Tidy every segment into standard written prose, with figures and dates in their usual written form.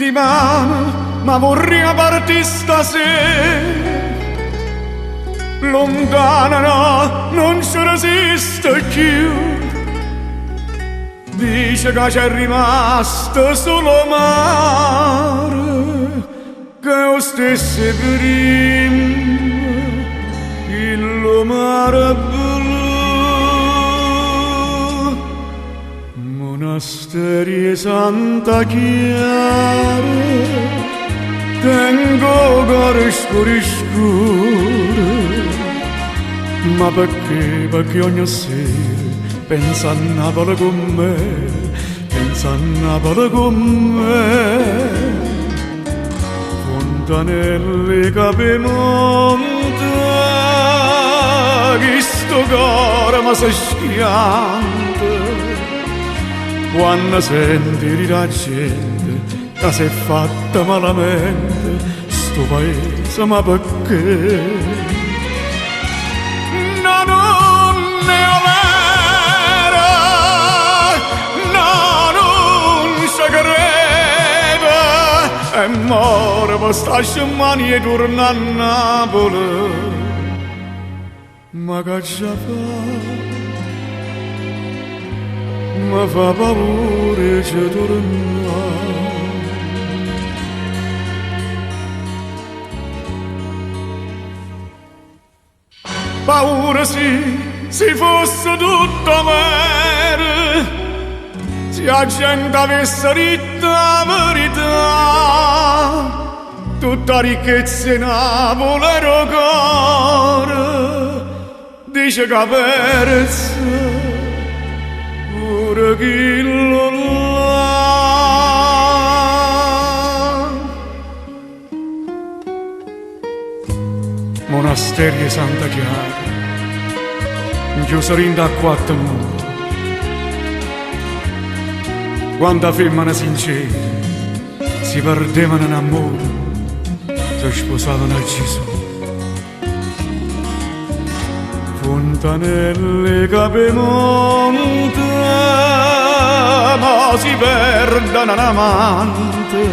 Dimane, ma vurria partì stasera. Luntana no, nun ce resisto cchiù. Dice ca c'è rimasto sulo 'o mare, che è 'o stesso 'e primma, chillu mare blu. Munasterio 'e Santa Chiara, tengo 'o core scuro scuro, ma pecché, pecché ogni sera penso a Napoli comm'era, penso a Napoli comm'era. Funtanella 'e Capemonte, chisto core me se schianta quanno sente 'e dire 'a gente ca s'è fatta malamente sto paese, ma pecché? No, nun è overo, no, nun ce credo, e moro pe' sta smania 'e turnà a Napule. Ma ch'aggia fa? Me fa paura 'e ce turnà. Paura sì, si fosse tutto overo, si 'a gente avesse ditto 'a verità, tutta 'a ricchezza 'e Napule era 'o core, dice ch'ha perzo pure chillo là. Monasterio 'e Santa Chiara, nchiuso dint' a quatto mura, quanta femmene sincere si perdevano n'ammore, se sposavano a Gesù. Funtanelle 'e Capemonte, mo si perdono n'amante,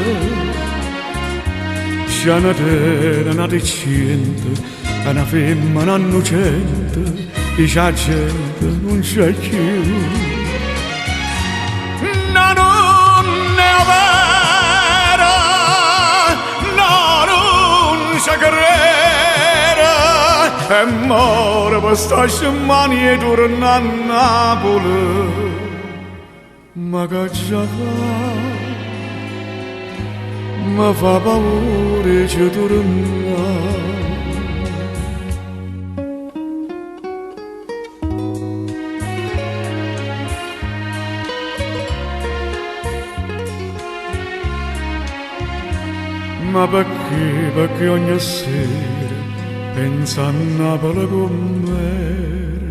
già ne tene n'ate ciente, ca na femmena 'nnucente dice 'a gente nun c'è cchiù. No, nun è overo, no, nun ce crero, e moro pe' sta smania 'e turnà a Napule. Ma ch'aggia fa? Me fa paura 'e ce turnà. Ma pecché, pecché ogni sera penso a Napule comm'era,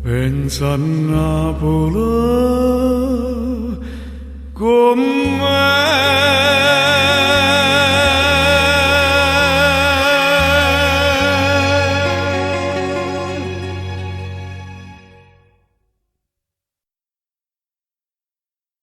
penso a Napule comm'era.